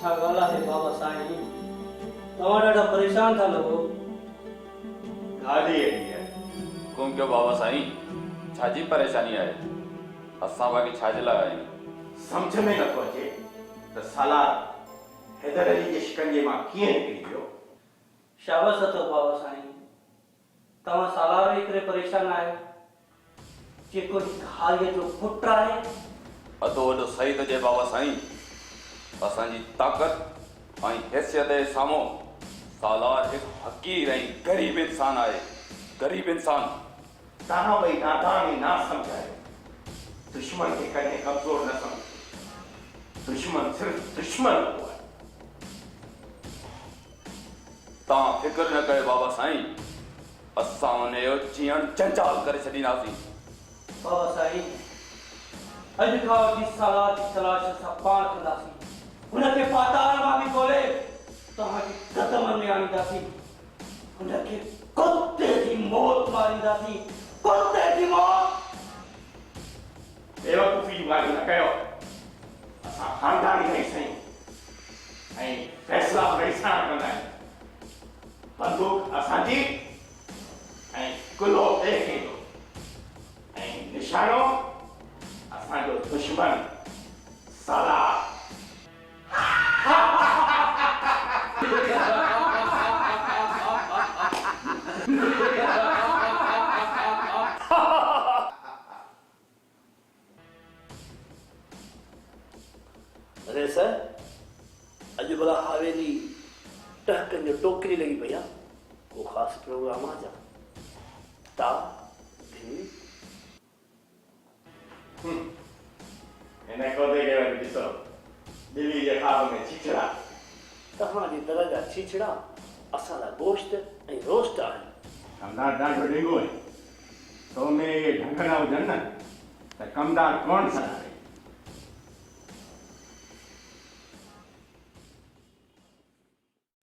ڇا ڳالهه آهي بابا سائين، توهان ڏاڍا پريشان ٿا لڳو. ڳالهه ئي اهڙي آهي. حڪم ڪيو بابا سائين، ڇا جي پريشاني آهي؟ اسان باقي ڇا جي لاء آهيون؟ سمجهه ۾ نٿو اچي ته سالار حيدر علي جي شڪنجي مان ڪيئن نڪري ويو؟ شابس اٿو بابا سائين، توهان سالار جي ڪري پريشان آهيو، جيڪو هڪ هاريء جو پٽ آهي. ادو وڏو صحيح ٿو چئي بابا سائين، اسان جي طاقت ۽ حيثيت جي سامهون سالار هڪ حقير ۽ غريب انسان آهي، غريب انسان. توهان ٻئي نادان ۽ ناسمجهه آهيو. دشمن کي ڪڏهن ڪمزور نه سمجهجو. دشمن صرف دشمن هوندو آهي. توهان فڪر نه ڪيو بابا سائين، اسان ان جو جيئڻ جنجال ڪري ڇڏينداسين. بابا سائين، اڄ کان وٺي سالار جي تلاش اسان پاڻ ڪنداسين. هن کي پاتال مان به ڳولي توهان جي قدمن ۾ آڻينداسين. هن کي ڪتي جي موت مارينداسين، ڪتي جي موت! بيوقوفي جون ڳالهيون نه ڪيو. اسان خانداني رئيس آهيون ۽ فيصلا به رئيساڻا ڪندا آهيون. بندوق اسان جي ۽ ڪلهو ٻئي ڪنهن جو ۽ نشانو اسان جو دشمن سالار. رئيس، اڄ ڀلا حويلي ٽهڪن جو ٽوڪري لڳي پئي آ، ڪو خاص پروگرام آ ڇا؟ تا، ڌي. هن ڪودي کي وري ڏسو، ٻلي جي خواب ۾ ڇيڇڙا. توهان جي در جا ڇيڇڙا اسان لاء گوشت ۽ روسٽ آهن. ڪمدار ڏاڍو ڏنگو آهين. تو ۾ اهي ڍنگ نه هجن نه ته ڪمدار ڪونه سڏائي.